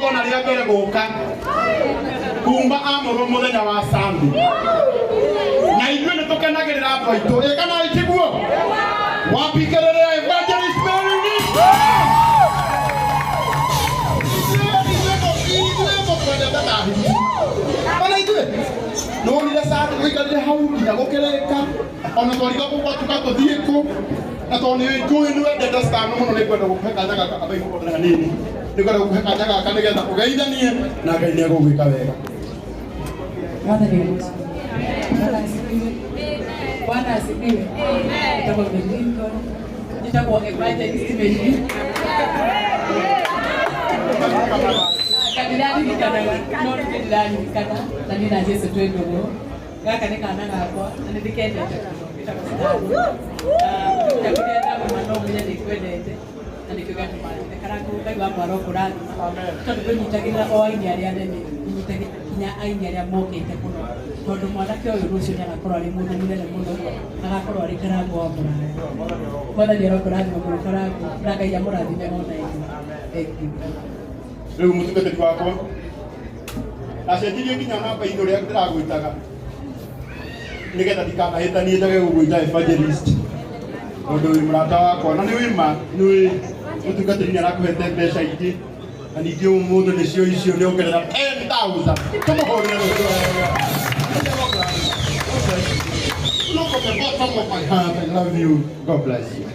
Igongona rĩa mbere gũka kuma amũrwo mũthenya wa Sunday. Na ithuĩ nĩ tũkenagĩrĩra andũ aitũ. Ĩ kana itiguo? Wapikĩrĩrĩa Evangelist Mary Lee. Ithuĩ tũkwendete ta hiti. Ona ithuĩ nĩwonire Sunday ũikarire hau nginya gũkĩrĩka ona twariga gũgatuka tũthiĩ kũ na tondũ nĩ njũĩ nĩ wendete Stan mũno nĩ ngwenda gũkũhe kanya gaka amba igũkondera hanini nĩ ngwenda gũkũhe kanya gaka nĩgetha ũgeithanie na Ngai nĩ egũgwĩka wega. Mwathani agocwo. Bwana asifiwe. Bwana asifiwe. Njĩtagwo Mary Lincoln. Njĩtagwo Evangelist Mary. Kandirandirikanaga no nĩ ndĩraririkana na niĩ na Jesu twĩ ndũgũ. Gaka nĩ kana gakwa na nĩ ndĩkendete mũno getagwo Stan. Na kũrĩa ndauma no ũmenye nĩ ngwendete na nĩkĩo gĩatũma njĩte Karangũ. Ngai wakwa arokũrathima tondũ ndũnyitagĩrĩra o aini arĩa anene, ũnyitagĩrĩra nginya aini arĩa mokĩte mũno tondũ mwanake ũyũ rũciũ nĩ agakorwo arĩ mũndũ mũnene mũno, agakorwo arĩ Karangũ wa mũraya. Mwathani arokũrathima mũno Karangũ na Ngai amũrathime ona inyuĩ. Thank you. Rĩu mũtungatĩri wakwa ndacenjirie nginya namba inĩ ũrĩa ndĩragwĩtaga nĩgetha ndikanahĩtanie njage gũgwĩta evangelist tondũ wĩ mũrata wakwa na nĩ wĩ ma nĩ wĩ mũtungatĩri nĩ arakũhete mbeca ingĩ na ningĩ ũmũthĩ nĩcio icio nĩ ongerera 10,000 tũmũhũrĩre rũhĩ wega. Look from the bottom of my heart, I love you. God bless you.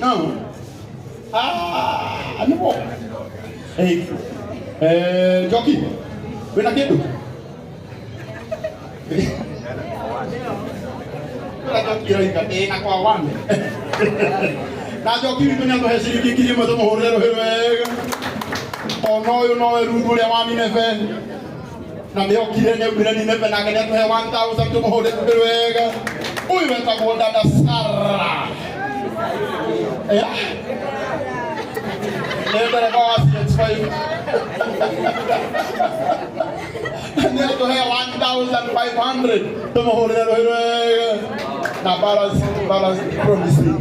Now, ah, nĩguo. Hey, Njoki, wĩna kĩndũ? Wĩna Njoki ĩroiga ndĩna kwa one. Na Njoki witũ nĩatũhe ciringi 1,000 tũmũhũrĩre rũhĩ wega. Ona ũyũ nowe Ruthu ũrĩa wa Nineve. Na nĩokire nĩaumire Nineve nake nĩatũhe 1000 tũmũhũrĩre rũhĩ wega. Ũyũ wetagwo dada Sara. Yeah. Nĩ ndereba wa CX5. Nĩatũhe 1500 tũmũhũrĩre rũhĩ wega. Na balance balance promising.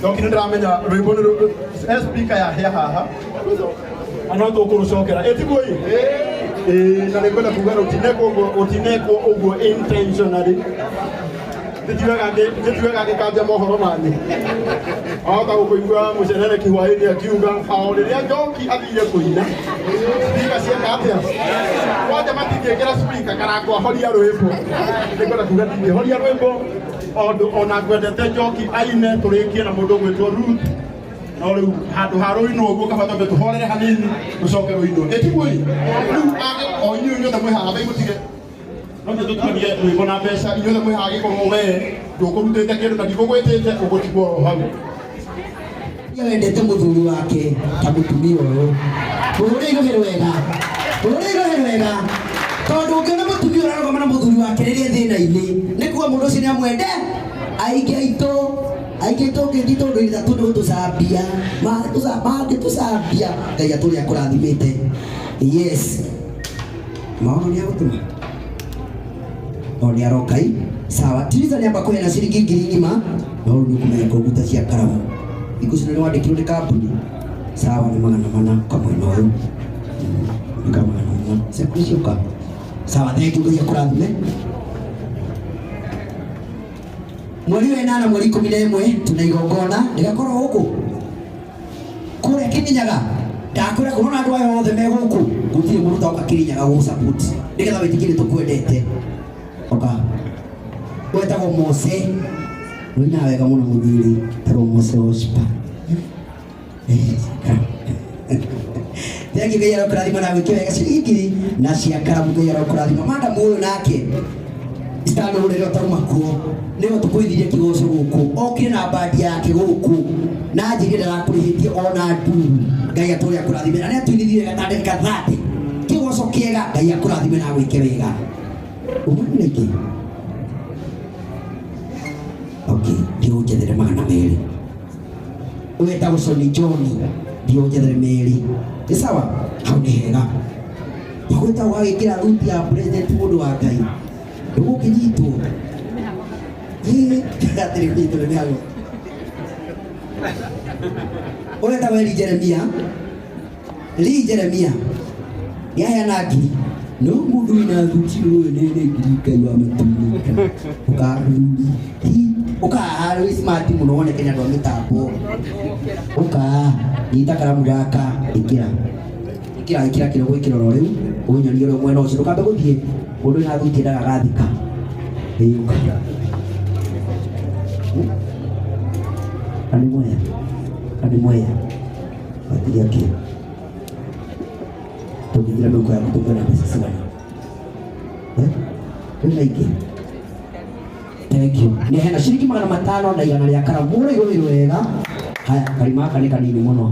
Njoki nĩ ndĩramenya rwĩmbo nĩ speaker ya hĩa haha na no tũkũrũcokera ĩtiguo ĩ ĩĩ na nĩngwenda kuga rũtinekwo ũguo rũtinekwo ũguo intentionally tĩtiwega ngĩkanja mohoro manyu ahota gũkũigua mũcerereki hwaĩinĩ akiuga o rĩrĩa Njoki athire kũina speaker cieka atĩa kwanja matingĩkĩra speaker karango ahoria rwĩmbo nĩngwenda kuga ndingĩhoria rwĩmbo tondũ ona ngwendete Njoki aine tũrĩkie na mũndũ ũgwĩtwo Ruth no rĩu handũ ha rũinwo ũguo kaba twambe tũhorere hanini rũcoke rũinwo ĩtiguo ĩ rĩu angĩ o inyuĩ inyuothe mwĩ haha baigũtige no nĩ tũtukanie rwĩmbo na mbeca inyuothe mwĩ haha gĩkorwo we ndũkũrutĩte kĩndũ na ndikũgwĩtĩte ũgũtigwo oro hau. Wendete mũthuri wake ta mũtumia ũyũ mũhũre irũhĩ rwega mũhũre irũhĩ rwega tondũ ũngĩona mũtumia ũrarũgama na mũthuri wake rĩrĩa thĩna-inĩ nĩ kuga mũndũ ũcio nĩ amwende aingĩ aitũ aingĩ aitũ ũngĩthiĩ tondũ itha tondũ gũtũcambia mangĩtũcambia Ngai atũrĩ akũrathimĩte yes maono nĩ agũtũma no nĩ aroka i sawa tiriza nĩ amba kũheana ciringi ngiri ng'ima no rĩu nĩ ũkũmenya kompiuta cia karamu thikũ ici nĩ wandĩkirwo nĩ kambuni sawa nĩ 400 kamwena ũyũ nĩ ka 400 ciaku cioka sawa thank you Ngai akũrathime mweri wa ĩnana mweri 11 tuna igongona rĩgakorwo gũkũ kũrĩa Kĩrinyaga ndakwĩra kũrona andũ aya othe me gũkũ gũtirĩ mũndũ ũtoka Kĩrinyaga gũ support nĩgetha wĩtĩkĩre tũkwendete oka wetagwo Mose wĩinaga wega mũno mũthuri etagwo Mose Ospa thengi Ngai arokũrathima na gwĩke wega ciringi ngiri na cia karamu Ngai arokũrathima madam ũyũ nake stano rĩrĩa ũtauma kuo nĩwe tũkũithirie kĩgoco gũkũ okire na bandi yake gũkũ na njĩrire ndarakũrĩhĩtie ona nduru Ngai atũrĩa akũrathime na nĩ atũinithirie wega ta ndagĩka 30 kĩgoco kĩega Ngai akũrathime na agwĩke wega ũmwe nĩkĩ okay thiĩ ũnjethere 200 wetagwo Soni John thiĩ ũnjethere merĩ nĩ sawa hau nĩ hega wagwĩta ũgagĩkĩra thuti ya president mũndũ wa Ngai ndũgũkĩnyitwo atĩrĩ kũnyitwo nĩ mĩhang'o ũretagwo Eli Jeremia Lee Jeremia nĩaheana ngiri no mũndũ wĩna thuti ũyũ nĩ nĩ ngiri Ngai wa matu-inĩ ũkathuri ũkahaha wĩ smart mũno woneke nĩ andũ a mĩtambo ũka nyita karamu gaka ĩkĩra ĩkĩra ĩkĩra kĩrĩa ũgwĩkĩra oro rĩu ũnyonie ũrĩa mwena ũcio ndũkambe gũthiĩ mũndũ wĩna thuti endaga agathika ĩĩ ũka na nĩ mwea na nĩ mwea watigia kĩ tũngĩingĩra mĩhuko yaku tũkuona mbeca cigana kwĩna ingĩ thank you nĩ hena ciringi 500 na 100 rĩa karamu mũhũre irũhĩ wega haya karima gaka nĩ kanini mũno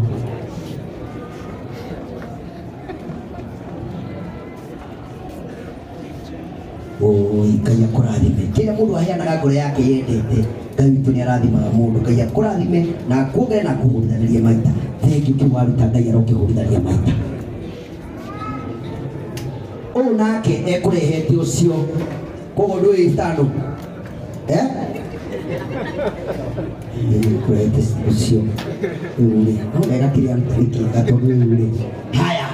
Oi, Ngai akũrathime kĩrĩa mũndũ aheanaga ngoro yake yendete Ngai witũ nĩ arathimaga mũndũ Ngai akũrathime na akuongerere na akũhũrithanĩrie maita thank you kĩu waruta Ngai arokĩhũrithania maita ũyũ nake ekũrehete ũcio koguo ndũĩ itano eh ekũrehete ũcio rĩu rĩ no wega kĩrĩa aruta nĩ kĩega tondũ rĩu rĩ haya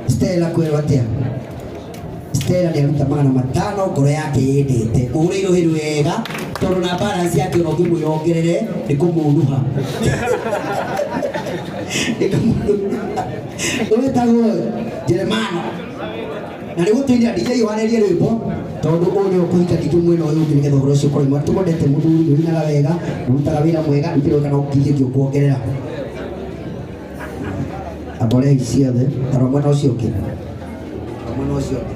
Stella kwĩrwo atĩa Stella nĩ aruta 500 ngoro yake yendete mũhũre irũhĩ wega tondũ na balance yake ona ũngĩmwĩra ongerere nĩ kũmũnuha nĩ kũmũnuha wĩtagwo Jeremano na nĩ gũtũinĩra DJ ũharĩrie rwĩmbo tondũ ũyũ nĩwe ũkũhika ningĩ mwena ũyũ ũngĩ nĩgetha ũhoro ũcio ũkorwo mwega tũmwendete mũthuri nĩ ũinaga wega ũrutaga wĩra mwega ningĩ kana ngiri ĩngĩ ũkuongerera ambore ciothe tarora mwena ũcio ũngĩ tarora mwena ũcio ũngĩ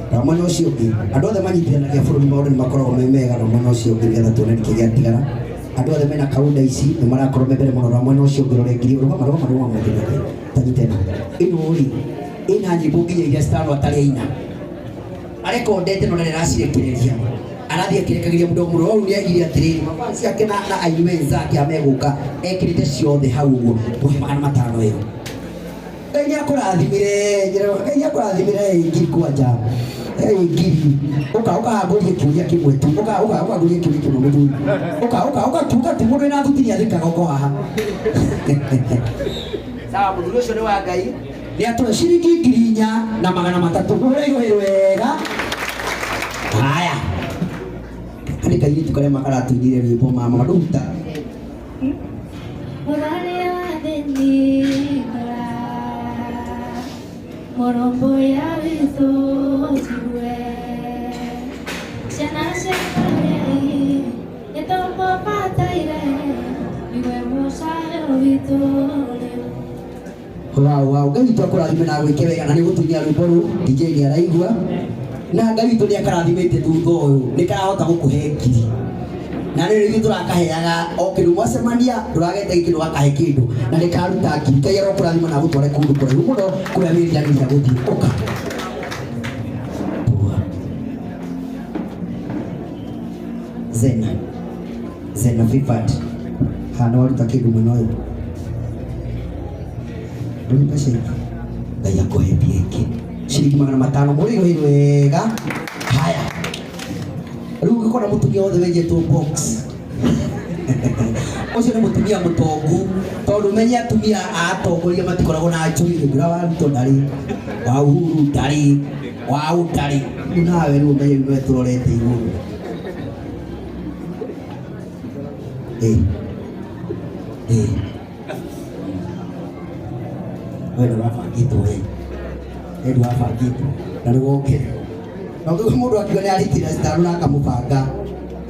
tarora mwena ũcio ũngĩ andũ othe manyitithanagia bũrũri maũndũ nĩ makoragwo me mega rora mwena ũcio ũngĩ nĩgetha tuone nĩkĩ gĩatigara andũ othe mena kaunda ici nĩ marakorwo me mbere mũno rora mwena ũcio ũngĩ rore ngiri rũgama rũgama rũgama mũthĩ tanyite ĩno ĩno rĩ ĩna nyĩmbo nginya iria citano atarĩ aina arekondete no ndarĩ aracirekereria arathiĩ akĩrekagĩria mũndũ mũno rĩu nĩagire atĩrĩrĩ mafans ake na aini wenzake amegũka ekĩrĩte ciothe hau ũguo mũhe 500 ĩyo Ngai nĩakũrathimire Ngai nĩakũrathimire ngiri kwanja Hey, ngiri uka uka ngũrie kĩũria kĩmwe tu, uka uka uka ngũrie kĩũria kĩmwe mũthuri, uka uka uka tu, uka tu mũndũ wĩna thuti nĩathĩkaga uko haha. Sawa, mũthuri ũcio nĩ wa Ngai, nĩ atũhe ciringi 4300. Hũra irũhĩ wega. Haya, nĩ kairĩtu karĩa makaratuinire rwĩmbo mama nduta. Mũrore wa thĩinĩ mũrũmbũ ya witũ tiwe ciana cia bamĩrĩ nĩtũkũbataire iwe mũcayo witũ rĩu. Wow, wow, Ngai witũ akũrathime na agwĩke wega, na nĩ gũtuinia rwĩmbo rũu DJ nĩ araigua, na Ngai witũ nĩ akarathimĩte thutha ũyũ nĩ karahota gũkũhe ngiri, na rĩu ithuĩ tũrakaheaga o kĩndũ mwacemania, ndũragete kĩndũ gakahe kĩndũ na nĩ karuta ngiri. Ngai arokũrathima na agũtware kũndũ kũraihu mũno kũrĩa wĩriragĩria gũthiĩ. Ũka. Poa. Zena Zena Vivat haha nĩ waruta kĩndũ mwena ũyũ, ndũrĩ mbeca ingĩ. Ngai akũhe mbia ingĩ, ciringi 500. Mũrĩ wega. Haya, rĩu ũngĩkora mũtumia wothe wenjetwo box, ũcio nĩ mũtumia mũtongu, tondũ menye atumia a atongoria matikoragwo na njuĩrĩ. Ngũra wa Ruto ndarĩ, wa Uhuru ndarĩ, wa ũ ndarĩ. Rĩu nawe rĩu ũmenye rĩu nĩwe tũrorete igũrũ. Ĩ ĩ, we ndũrabangĩtwo, we we ndũrabangĩtwo na nĩ wongererwo na ũngĩigua mũndũ akiuga nĩ arĩkĩra citano na akamũbanga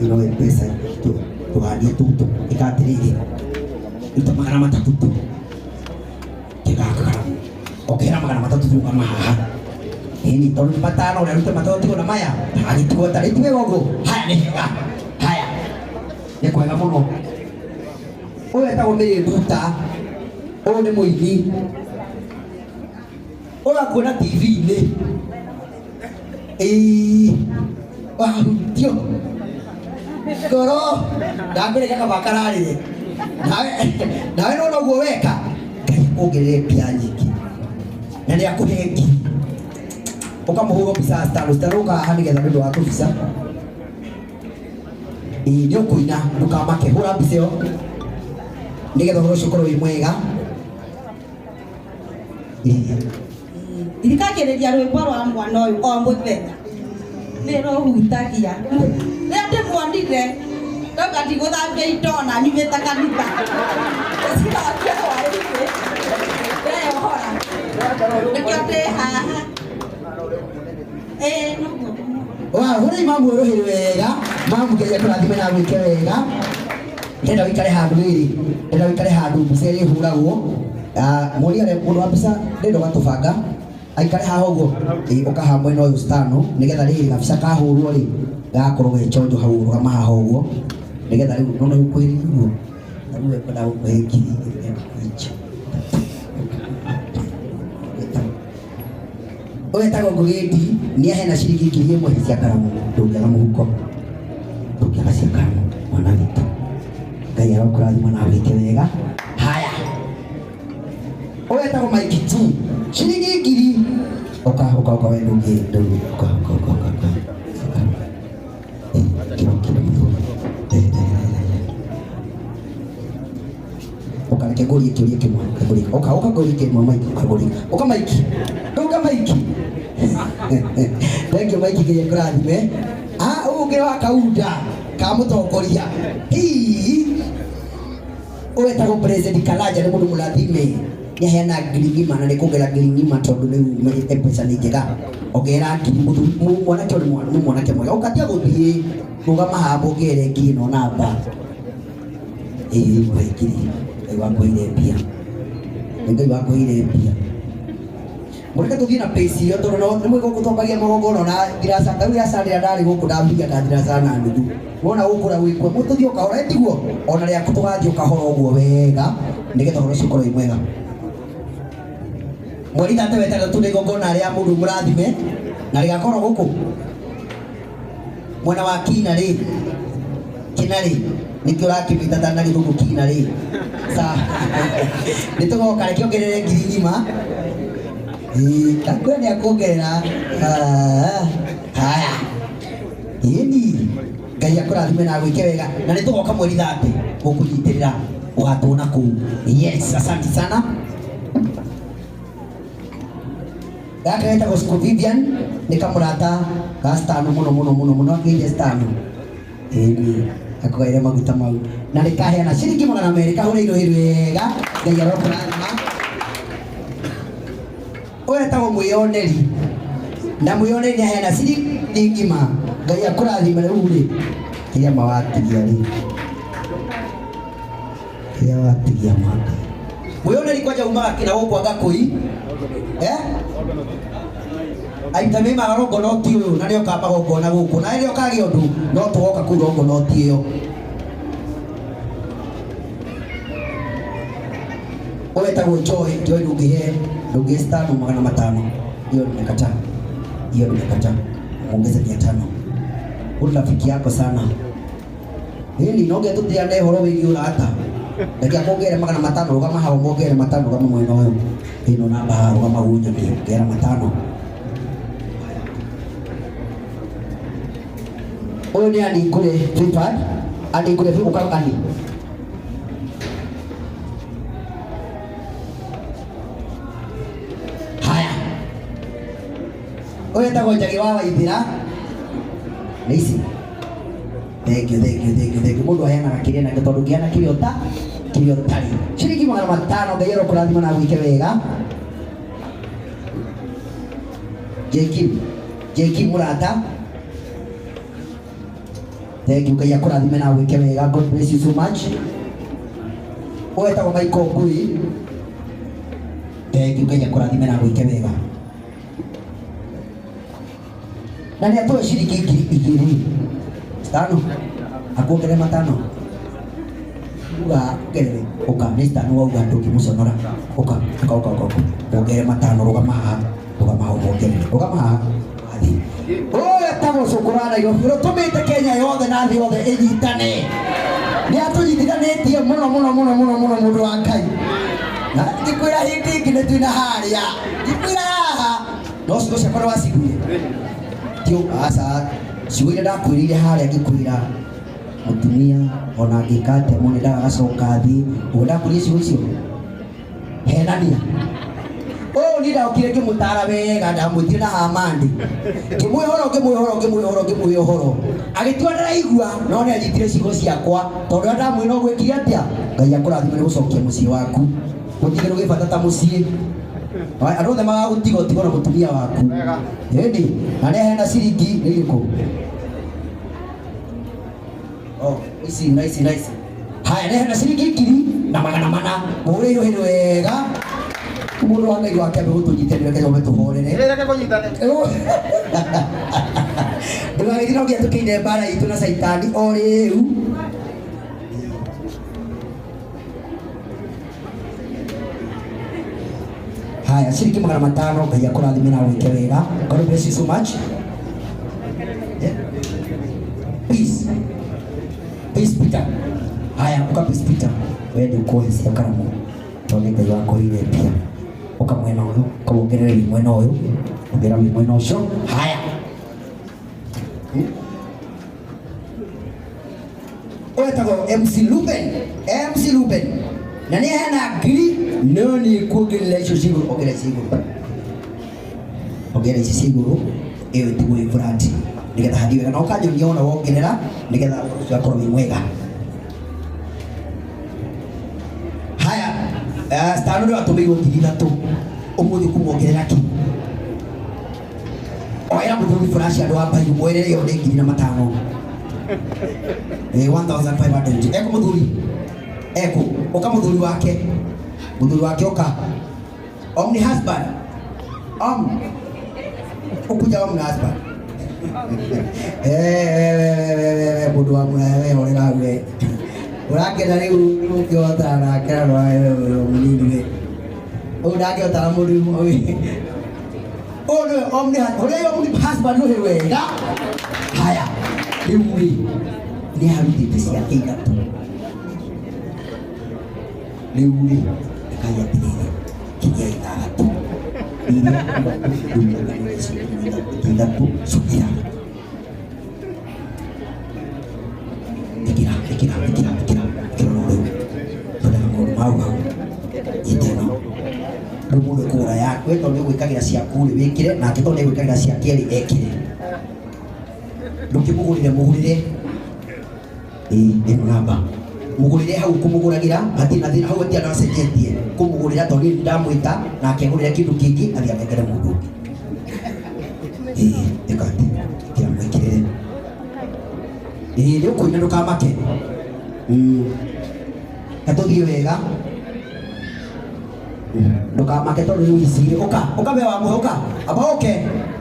ĩno mbeca tũganie tũtũ. Ĩka atĩrĩrĩ, ruta 300 tu, kĩgaka karamu ongerera 300 rũgama haha. Ĩni tondũ nĩ 500, ũrĩa rute 3 tigwo na maya agĩtigwo tarĩ ti wega ũguo. Haya, nĩ hega. Haya, nĩ kwega mũno. Ũyũ etagwo Mary Nduta, ũyũ nĩ mũini, ũyũ akuona TV-inĩ. Ĩĩ, wahutio ngoro ndakwĩrĩka kaba kararĩre nawe, nawe nona ũguo weka. Ngai akuongerere mbia nyingĩ na nĩ akũhe ngiri. Ũkamũhũra mbica citano citano, ũkahaha nĩgetha nĩ ũndũ wa tũbica. Ĩĩ, nĩ ũkũina, ndũkamake, hũra mbica ĩyo nĩgetha ũhoro ũcio ũkorwo wĩ mwega. Ĩĩ. Thikagĩrĩria rwĩmbo rwa mwana ũyũ o mũthenya, nĩ rũhutagia. Rĩrĩa ndĩmuonire ndauga ndigũthambia indo na nyumĩte kanitha cithambie hwaĩ-inĩ, ndeyohora, nĩkĩo ndĩ haha. Ĩĩ, noguo. Wa hũrĩ mamu rũhĩ wega, mamu Ngai akũrathime na agwĩke wega. Ndĩrenda ũikare handũ rĩrĩ, ndĩrenda ũikare handũ mbica ĩrĩa ĩhũragwo. Mũria arĩa mũndũ wa mbica ndĩrenda ũgatũbanga aikare haha ũguo. Ĩĩ, ũkaha mwena ũyũ stano nĩgetha rĩrĩ gabica kahũrwo rĩ gakorwo ge chonjo hau, rũgama haha ũguo nĩgetha rĩu nona ũkuhĩrĩria ũguo na rĩu ekwenda gũkũhe 2000. Ũyũ etagwo Ngũgĩndi, nĩ aheana ciringi 1000 cia karamu. Ndũngĩaga mũhuko, ndũngĩaga cia karamu, mwana witũ. Ngai arokũrathima na agwĩke wega. Haya, ũyũ etagwo Mike T, ciringi 1000. Ũka ũka ũka, we ndũngĩ ndũngĩ, ũka ũka ũka ũka ũka ũka. Kĩro kĩro mũthuri. Ũka, reke ngũrie kĩũria kĩmwe, reke ngũrie. Ũka ũka ngũrie kĩmwe Mike, ũka ngũrie. Ũka Mike, ũka Mike. Thank you Mike, Ngai akũrathime. Ah, ũyũ ũngĩ wa kaunda ka mũtongoria. Hihi ũyũ etagwo President Karanja, nĩ mũndũ mũrathime, nĩ aheana 1000 na nĩ kuongerera 1000 tondũ rĩu menyete mbeca nĩ njega. Ongerera ngiri mũthuri, mwanake ũyũ nĩ mwanake mwega. Ũkatia gũthiĩ rũgama haha mũngerere ngiri ĩno namba. Ĩĩ, ngũhe ngiri. Ngai wakũheire mbia, nĩ Ngai wakũheire mbia. Mũreke tũthiĩ na pace ĩyo tondũ no nĩ mwĩgũkũ twambagia magongona na ngiraca. Rĩu giraca rĩrĩa ndarĩ gũkũ ndambirie na ngiraca na nuthu. Wona gũkũra gwĩkwo mũtũthiĩ o kahora, tiguo ona rĩaku tũgathiĩ o kahora ũguo wega nĩgetha ũhoro ũcio ũkorwo wĩ mwega. Mweri thate wetandatũ nĩ igongona rĩa mũndũ mũrathime na rĩgakorwo gũkũ mwena wa kina rĩ, kina rĩ, nĩkĩo ũrakĩmĩta ta na gĩthũngũ kina rĩ. Sa nĩ tũgoka, reke ongerere 1000. Ĩĩ, ndakwĩra nĩ akuongerera. Ah. Haya. Yeni Ngai akũrathime na agwĩke wega na nĩ tũgoka mweri thate gũkũnyitĩrĩra ũgatuona kũu. Yes, asante sana. Gaka getagwo School Vivian nĩ kamũrata ga stano mũno mũno mũno mũno akĩire stano. Ĩni akũgaire maguta mau na nĩ kaheana ciringi 200 kahũre irũhĩ wega. Ngai arokũrathima. Ũyũ etagwo mwĩyoneri na mwĩyoneri nĩ aheana ciringi ng'ima. Ngai akũrathime. Rĩu rĩ kĩrĩa mawatigia rĩ kĩrĩa watigia maka mwĩyoneri kwanja umaga kĩna gũkũ Agakũi aita mĩmaga rongonoti ũyũ na nĩoka magongona gũkũ na rĩrĩa ũkagĩa ũndũ no tũgoka kũu rongonoti ĩyo. Ũyũ etagwo Joy. Joy ndũngĩhe ndũngĩhe stano 500. Hiyo nimekataa, hiyo nimekataa. Muongeze 500. Huyu rafiki yako sana. Hili no nge tũtiane ũhoro wĩgiĩ ũrata. Reke akuongerere 500 rũgama hau muongerere 5 rũgama mwena ũyũ. Ĩno namba haha rũgama gunyanie ongera 5. Ũyũ nĩ Andy Ngũrĩ Clifford. Andy Ngũrĩ ũka Andy. Haya. Ũyũ etagwo Njagi wa Waithĩra. Nĩ ici. Thank you, thank you, thank you, thank you. Mũndũ aheanaga kĩrĩa nakĩo tondũ ũngĩheana kĩrĩa ũta kĩrĩa ũtarĩ. Ciringi 500 Ngai arokũrathima na agwĩke wega. Jeki, Jeki mũrata. Thank you, Ngai akũrathime na agwĩke wega. God bless you so much. Ũyũ etagwo Michael Ngui. Thank you, Ngai akũrathime na agwĩke wega. Na nĩ atũhe ciringi 2000. Tano. Akuongerere 5. Uga ongerere. Uka nĩ stano wauga ndũngĩmũconora. Uka uka uka uka. Wongerere 5 rũgama haha. Rũgama hau wongerere. Rũgama haha. Athiĩ. Ũyũ etagwo Cũkũra wa Nairobi ũrĩa ũtũmĩte Kenya yothe na thĩ yothe ĩnyitane. Nĩ atũnyitithanĩtie mũno mũno mũno mũno mũno mũndũ wa Ngai. Na ngĩkwĩra hĩndĩ ĩngĩ nĩ twĩna harĩa. Ngĩkwĩra haha. No ciugo ciakwa nĩ waciguire. Tio aca ciugo iria ndakwĩrĩire harĩa ngĩkwĩra mũtumia ona angĩka atĩa mũno ndagacoka thĩ. Ũguo ndakwĩrire ciugo icio. Henania. Ũyũ niĩ ndokire ngĩmũtara wega ndamwĩtire na Hamandi. Ngĩmwĩhe ũhoro ngĩmwĩhe ũhoro ngĩmwĩhe ũhoro ngĩmwĩhe ũhoro. Agĩtua ndaraigua no nĩ anyitire ciugo ciakwa tondũ rĩrĩa ndamwĩra ũguo ekire atĩa. Ngai akũrathime nĩ gũcokia mũciĩ waku. Gũtirĩ kĩndũ gĩ bata ta mũciĩ. Andũ othe magagũtiga ũtigwo na mũtumia waku. Ĩni na nĩ aheana ciringi nĩ irĩkũ? Oh, ici na ici na ici. Haya, nĩ aheana ciringi 1400. Mũhũre irũhĩ wega. Mũndũ wa Ngai wake ambe gũtũnyitĩrĩra reke nyombe tũhorere. Reke kũnyitane. Ndũgagĩthiĩ no nginya tũkĩine mbara itũ na caitani o rĩu. Haya, ciringi 500 Ngai akũrathime na agwĩke wega. God bless you so much. Yeah. Peace. Peace Peter. Haya, uka Peace Peter. We ndũkũhe cia karamu tondũ nĩ Ngai wakũheire mbia. Ũka mwena ũyũ, ũkawongerere wĩ mwena ũyũ, ongerera wĩ mwena ũcio. Haya. Ũyũ etagwo MC Ruben. MC Ruben. Na nĩ aheana 1000 no niĩ kuongerera icio cia igũrũ, ongerera cia igũrũ. Ongerera ici cia igũrũ, ĩyo ĩtigwo ĩ flat. Nĩgetha hathiĩ wega. Na ũkanyonia wona wongerera, nĩgetha ũhoro ũcio ũgakorwo wĩ mwega. Haya, Stano nĩ watũmĩirwo 3000. Ũmũthĩ ũkũmuongerera kĩ? Oera mũthuri flash andũ a Mbairũ, mwĩre ĩyo nĩ 1500. 1500. Eko mũthuri. Eko, ũka mũthuri wake. Mũthuri wake ũka. Omni husband. Om. Ukuja omni husband. Mũndũ wa we horera we. Ũrakena rĩu ũkĩhotana nake na mũnini we. Ũyũ ndangĩhotana mũndũ ũyũ. Ũyũ nĩwe omni husband. Ũrĩa omni husband nĩ wega. Haya, rĩu rĩ, nĩ arutĩte ciake 3. Rĩu rĩ, rekai atĩrĩrĩ, kinyia 6. Iria ithatũ rĩu ici ithatũ cukira. Ĩkĩra ĩkĩra ĩkĩra ĩkĩra ĩkĩra no rĩu. Twendaga maũndũ mau hau. Nyita ĩno. Rĩu mũndũ ekũgũra yaku, we tondũ nĩũgwĩkagĩra ciaku rĩ wĩkĩre, nake tondũ nĩegwĩkagĩra ciake rĩ ekĩre. Ndũkĩmũgũrĩre mũgũrĩre. Ĩĩ ĩno namba. Mũgũrĩre hau kũmũgũragĩra, hatirĩ na thĩna hau hatirĩ andũ acenjetie. Kũmũgũrĩra tondũ niĩ ndamwĩta nake agũrĩre kĩndũ kĩngĩ athiĩ anengere mũndũ ũngĩ. Ĩĩ ĩka atĩ, ĩkĩra mwĩkĩrĩre. Ĩĩ nĩ ũkũina ndũkamake. Na tũthiĩ wega. Ndũkamake tondũ rĩu ici rĩ, ũka ũka we wa mũhe ũka amba ũke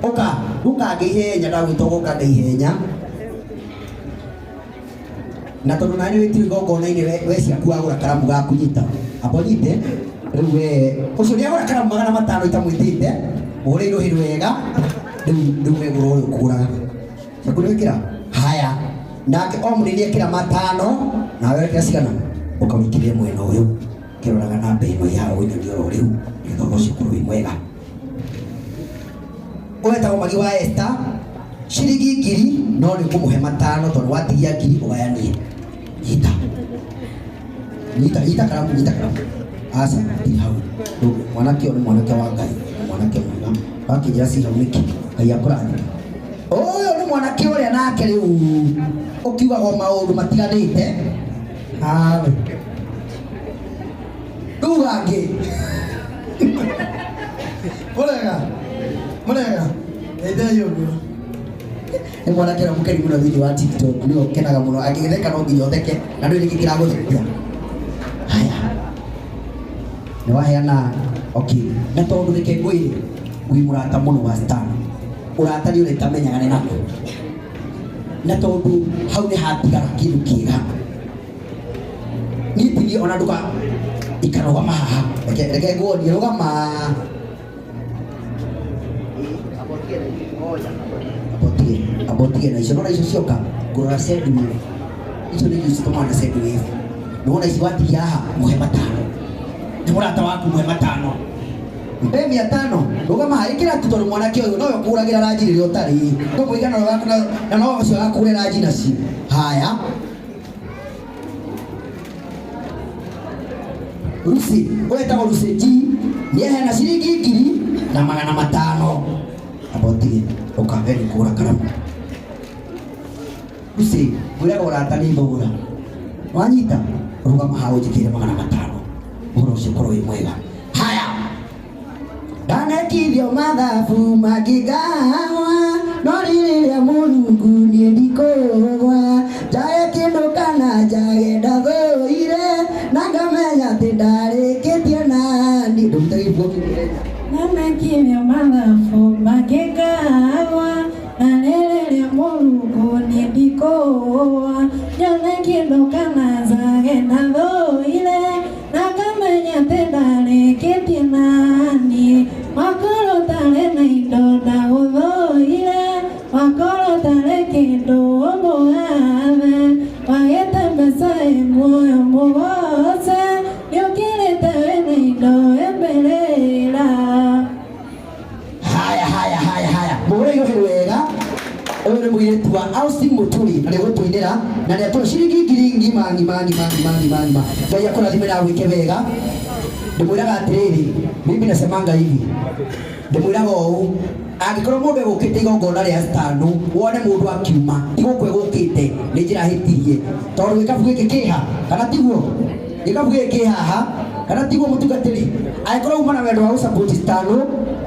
ũka ũkange ihenya ndagwĩta ũkange ihenya na tondũ nani wĩtire igongona-inĩ we ciaku wagũra karamu gaku nyita amba ũnyite rĩu we ũcio nĩagũra karamu 500 itamwĩtĩte mũhũre irũhĩ wega rĩu rĩu we gũra ũrĩa ũkũgũraga ciaku nĩwĩkĩra haya nake o mũnini ekĩra 5 nawe wekĩra cigana ũkamwĩkĩrĩre mwena ũyũ kĩroraga namba ĩno ya ũnyoni oro rĩu nĩgetha ũhoro ũcio ũkorwo wĩ mwega. Ũyũ etagwo Magi wa Esther ciringi 1000 no nĩ ũkũmũhe 5 tondũ watigia 1000 ũgayanie. Nyita nyita nyita karamu nyita karamu aca ti hau. Mwanake ũyũ nĩ mwanake wa Ngai, mwanake mwega wakĩnjĩra ci hau nĩkĩ Ngai akũrathime. Ũyũ nĩ mwanake ũrĩa nake rĩu ũkiugaga maũndũ matiganĩte. Hawe rĩu gangĩ Mũrega mũrega ndeithia ũguo. Nĩ mwanake ũrĩa mũkeni mũno thĩinĩ wa TikTok, nĩwe ũkenaga mũno angĩgĩtheka no nginya ũtheke na ndũĩ nĩkĩ kĩragũthekia. Haya nĩ waheana okay, na tondũ reke ngwĩre wĩ mũrata mũno wa Stan, ũrata nĩ ũrĩa itamenyaga nĩ nako, na tondũ hau nĩ hatigara kĩndũ kĩega niĩ tinie ona nduka ikarũgama haha reke reke nguonie rũgama abotige abotige na icio nona icio cioka ngũrora send wave icio nĩ icio citũmaga na send wave nĩwona ici watigia haha mũhe 5 nĩ mũrata waku mũhe 5 mpe 500 rũgama haha ĩkĩra tu tondũ mwanake ũyũ nowe ũkũgũragĩra ranji rĩrĩa ũtarĩ no mũigana ũrĩa waku na no ũcio agakũgũrĩra ranji nacio haya Lucy ũyũ etagwo Lucy G nĩaheana ciringi 1500 abotige ũka we nĩ kũgũra karamu Lucy ngwĩraga ũrata nĩ thogora wanyita rũgama haha ũnjĩkĩre 500 ũhoro ũcio ũkorwo wĩ mwega. Haya ndanekithio mathabu mangĩgawa no rĩrĩa Mũrungu niĩ ndikũgwa njage kĩndũ kana njage ndathũire na ngamenya atĩ ndarĩkĩtie nani ndũrute gĩbuo kĩu. Nanekithio mathabu mangĩgawa na rĩrĩa Mũrungu niĩ ndikũgwa nyone kĩndũ kana njage ndathũire na ngamenya atĩ ndarĩkĩtie nani wakorwo ũtarĩ na indo ndagũthũire wakorwo ũtarĩ kĩndũ ũmũgathe wagĩte mbeca ĩ muoyo mũgoce nĩũkĩrĩte wĩna indo ĩmbĩrĩra. Haya haya haya haya mũhũre irũhĩ wega. Ũyũ nĩ mũirĩtu wa Austin Mũturi na nĩgũtũinĩra na nĩatũhe ciringi 1000 ng'ima ng'ima ng'ima ng'ima ng'ima ng'ima. Ngai akũrathime na agwĩke wega. Ndĩmwĩraga atĩrĩrĩ, mimi nasemanga hivi, ndĩmwĩraga ũũ angĩkorwo mũndũ egũkĩte igongona rĩa Stanu wone mũndũ akiuma ti gũkũ egũkĩte nĩ njĩra hĩtirie tondũ gĩkabu gĩkĩ kĩha kana tiguo gĩkabu gĩkĩ kĩ haha kana tiguo mũtungatĩri angĩkorwo uma na wendo wa gũsupport Stanu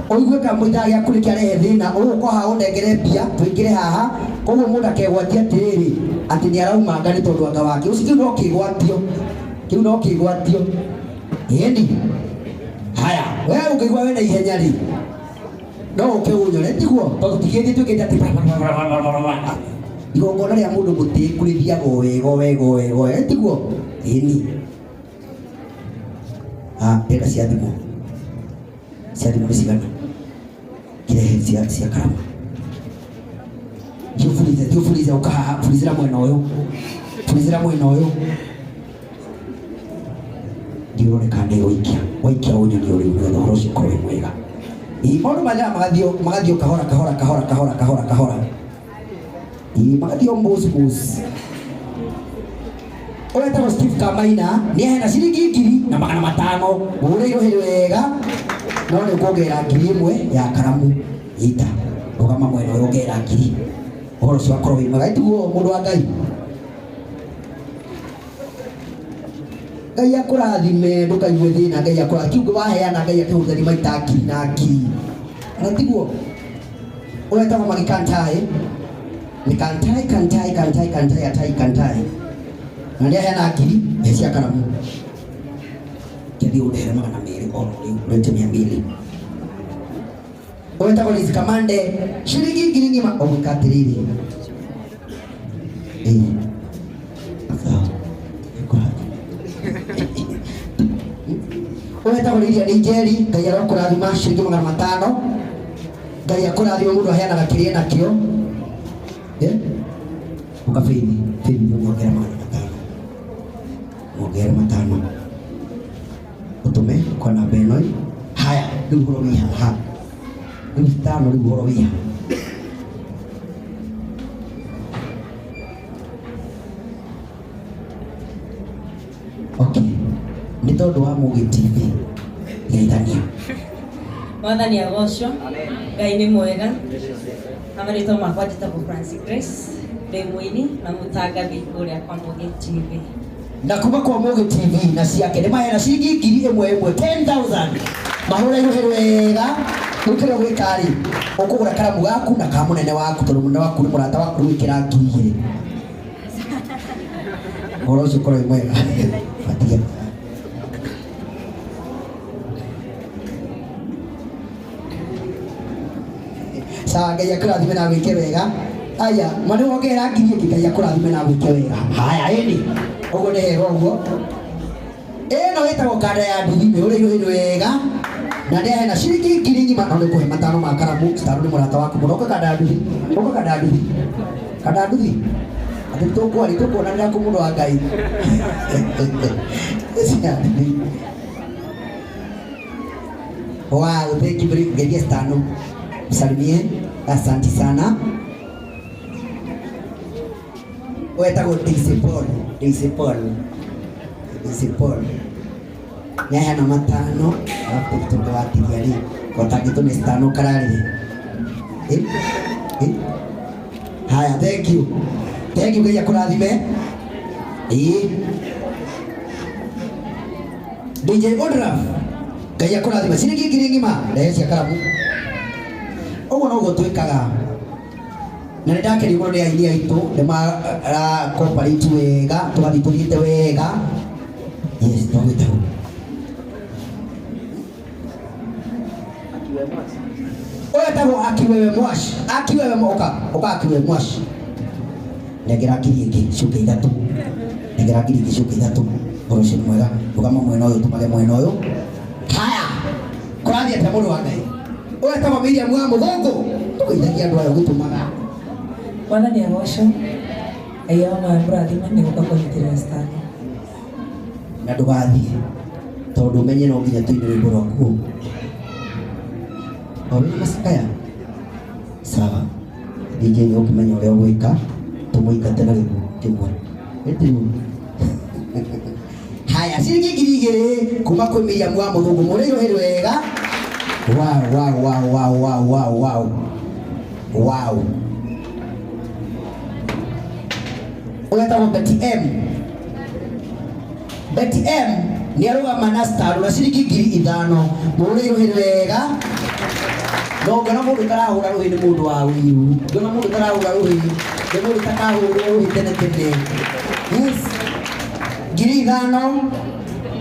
ũigue kamũira gĩaku nĩ kĩarehe thĩna ũgũka haha ũnengere mbia tũingĩre haha koguo mũndũ akegwatia atĩrĩrĩ atĩ nĩ araumanga nĩ tondũ anga wake ũcio kĩu no kĩgwatio kĩu no kĩgwatio ĩni. Haya we ũngĩigua wĩna ihenya rĩ no ũke ũnyore tiguo tondũ tigĩthiĩ tuĩkĩte atĩ igongona rĩa mũndũ mũtĩĩku rĩthiaga o wega o wega o wega o wega tiguo ĩni. Ah, ndĩrenda cia thimũ cia thimũ nĩ cigana kĩrehe cia cia karama thiĩ ũburize thiĩ ũburize ũka haha burizĩra mwena ũyũ burizĩra mwena ũyũ thiĩ ũrore kana nĩ waikia waikia ũnyoni ũrĩu nĩgetha ũhoro ũcio ũkorwo wĩ mwega. Ii maũndũ mathiaga magathio magathio kahora kahora kahora kahora kahora kahora. Ii magathio mbus mbus. Ũrĩa etagwo Steve Kamaina nĩ aheana ciringi 1500 ũrĩirwo hĩrĩ wega no nĩ ũkuongerera 1000 ya karamu ita rũgama mwena ũyũ ongerera ngiri ũhoro ũcio wakorwo wĩ mwega ĩtiguo mũndũ wa Ngai. Ngai akũrathime ndũkaigue thĩna Ngai akũrathime kiugo waheana Ngai akĩhũthĩri maita ngiri na ngiri na tiguo ũrĩa etagwo Magi Kantai nĩ Kantai Kantai Kantai Kantai Atai Kantai na nĩ aheana ngiri he cia karamu kĩathiĩ ũndehere 200 oro rĩu ũrete 200 ũrĩa etagwo Liz Kamande ciringi ngiri ng'ima ũgwĩka atĩrĩrĩ ĩĩ ũretagwo Lilian Njeri Ngai arokũrathima ciringi 500 Ngai akũrathime mũndũ aheanaga kĩrĩa nakĩo. Eh? Ũka Faith Faith nyongera 500 mwongerere matano ũtũme kwa namba ĩno haya rĩu ũhoro wĩ haha rĩu tano rĩu ũhoro wĩ haha. Okay, nĩ tondũ wa Mũgĩ TV geithania. Mwathani agocwo Ngai nĩ mwega na marĩtwa makwa njĩtagwo Francis Grace ndĩ mũini na mũtangathi kũrĩa kwa Mũgĩ TV. Na kuma kwa Mũgĩ TV na ciake nĩ maheana ciringi 10,000 ĩmwe 10,000 mahũra irũhĩ wega rĩu kĩrĩa ũgwĩka rĩ ũkũgũra karamu gaku na ka mũnene waku tondũ mũnene waku nĩ mũrata waku rĩu ĩkĩra 2,000 ũhoro ũcio ũkorwo wĩ mwega batia sawa Ngai akũrathime na gwĩke wega aya mwana wongerera ngiri ĩngĩ Ngai akũrathime na gwĩke wega haya ĩni ũguo nĩ hega ũguo ĩno ĩtagwo kanda ya nduthi nĩ ũrĩ irũhĩ wega na nĩ ahena ciringi ngiri ng'ima no nĩ kũhe matano ma karamu citano nĩ mũrata waku mũno ũka kanda ya nduthi ũka kanda ya nduthi kanda ya nduthi atĩ tũkwari tũkuonanĩra kũ mũndũ wa Ngai. Wow, thank you very much. Geria tano. Msalimie. Asante sana. Wetagwo Daisy Paul. Daisy Paul. Daisy Paul. Nĩaheana matano alafu tũndũ watigia rĩ kotangĩtũ nĩ tano kararĩ. Eh? Eh? Haya, thank you. Thank you Ngai akũrathime. Ĩĩ. DJ Odraf Ngai akũrathime ciringi ngiri ng'ima rehe cia karamu ũguo noguo twĩkaga na nĩ ndakenio mũno nĩ aini aitũ nĩ mara cooperate wega tũgathiĩ tũthiĩte wega yes twagwĩtagwo ũyũ etagwo Akiwewe Mwash Akiwewe ũka ũka Akiwewe Mwash nengera ngiri ĩngĩ ciũke ithatũ nengera ngiri ĩngĩ ciũke ithatũ ũhoro ũcio nĩ mwega rũgama mwena ũyũ tũmage mwena ũyũ haya kũrathiĩ atĩa mũndũ wa Ngai ũyũ etagwo Miriam wa Mũthũngũ tũgeithagia andũ aya ũgĩtũmaga. Mwathani agocwo Ngai amũrathime nĩ gũka kũnyitĩrĩra citano. Na ndũgathiĩ tondũ ũmenye no nginya tũine rwĩmbo rwaku o wĩna macakaya sawa DJ nĩ ũkĩmenya ũrĩa ũgwĩka tũmũingate na gĩkuũ kĩmwe ĩtĩu haya ciringi 2,000 kuma kwĩ Miriam wa Mũthũngũ mũrĩ irũhĩ wega wow wow wow wow wow wow wow wow ũyũ etagwo Betty M Betty M nĩ arũgama na star na ciringi 5,000 mũrĩ irũhĩ wega no ngona mũndũ ũtarahũra rũhĩ nĩ mũndũ wa ũiru ngona mũndũ ũtarahũra rũhĩ nĩ mũndũ ũtakahũrwo rũhĩ tene tene yes 5,000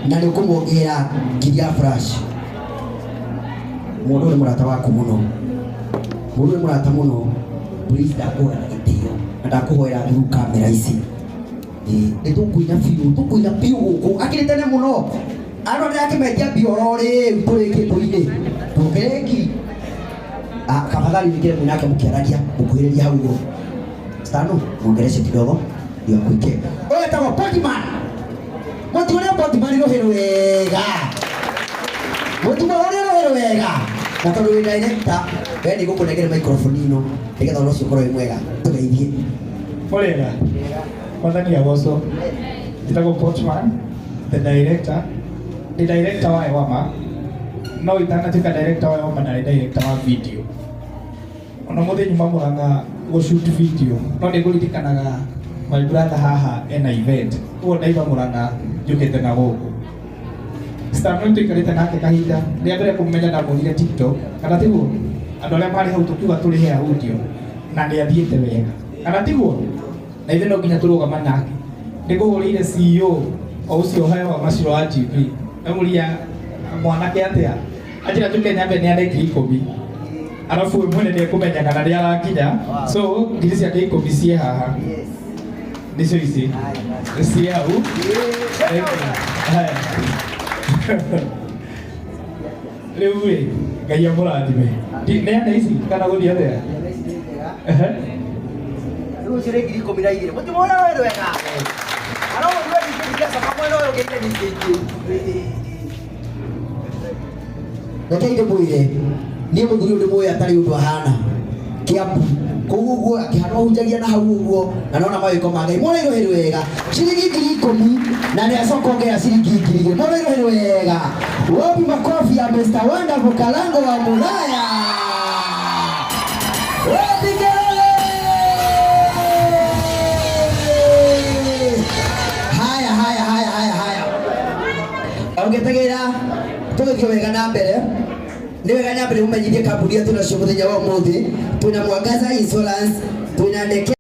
na nĩ ũkũmuongerera ngiri ya flash mũndũ ũyũ nĩ mũrata waku mũno mũndũ ũyũ nĩ mũrata mũno please ndakũhoera na gĩtĩo na ndakũhoera through kamera ici nĩ tũkũina biũ tũkũina biũ gũkũ akĩrĩ tene mũno andũ arĩa akĩmendia mbia oro rĩu tũrĩkie tũine tuongerere ngiri tafadhali wikire mwinake mũkĩaragia mũkuhĩrĩria hau ũguo stano muongereshe kidogo ndio akuike ũyũ etagwo Podiman mũtu ũrĩa Podiman rũhĩ rwega mũtu ũrĩa rũhĩ rwega Na tondu wi director we nĩ ngũkũnengere microphone ino nĩgetha ũhoro ũcio ũkorwo wĩ mwega tũgeithie. Mũrĩega. Mwathani agocwo. Njĩtagwo Portman, the director. Ndĩ director wa Ewama. No itanatuĩka director wa Ewama narĩ director wa video. Ona mũthĩ nyuma Murang'a gũ shoot video. No nĩ ngũririkanaga my brother haha ena event. Koguo ndaima Murang'a njũkĩte na gũkũ. Stan tuikarĩte nake kahinda. Rĩa mbere kũmũmenya ndamuonire TikTok. Kana tiguo? Andũ arĩa marĩ hau tũkiuga tũrĩhe audio na nĩ athiĩte wega. Kana tiguo? Na ithuĩ no nginya tũrũgama nake. Nĩngũhũrĩire CEO o ũcio hewa macio wa GB. Ndamũria mwanake atĩa? Anjĩra njũke nyambe neane 10,000. Arabu we mwene nĩekũmenya kana nĩ arakinya. So ngiri ciake 10 ciĩ haha. Nĩcio ici. Ciĩ hau. Thank you. Haya. Rĩu rĩ, Ngai amũrathime. Neane ici kana gũthiĩ atĩa? Ehe. Rĩu ũcio nĩ 12,000. Mũtimũra we rwega. Arauga ningĩ mwena ũyũ ũngĩ ningĩ ingĩ. Rekei ndĩmwĩre niĩ mũthuri ũyũ ndĩmũĩ atarĩ ũndũ ahana Kiambu kũu ũguo akĩhana ũhunjagia na hau ũguo na nona mawĩko ma Ngai mwana irũhĩ wega ciringi 10,000 na nĩ acoka ongera ciringi 2,000 mwana irũhĩ wega. Wapi makofi ya Mr. Wonderful Kalango wa Mulaya? Wapi kelele? Haya haya haya haya haya, ũngĩtegera tũgĩthiĩ wega na mbere nĩ wega nyambere mũmenyithie kambuni yetu nacio mũthenya wa ũmũthĩ. Twĩna Mwangaza Insurance, twĩna Ndeke.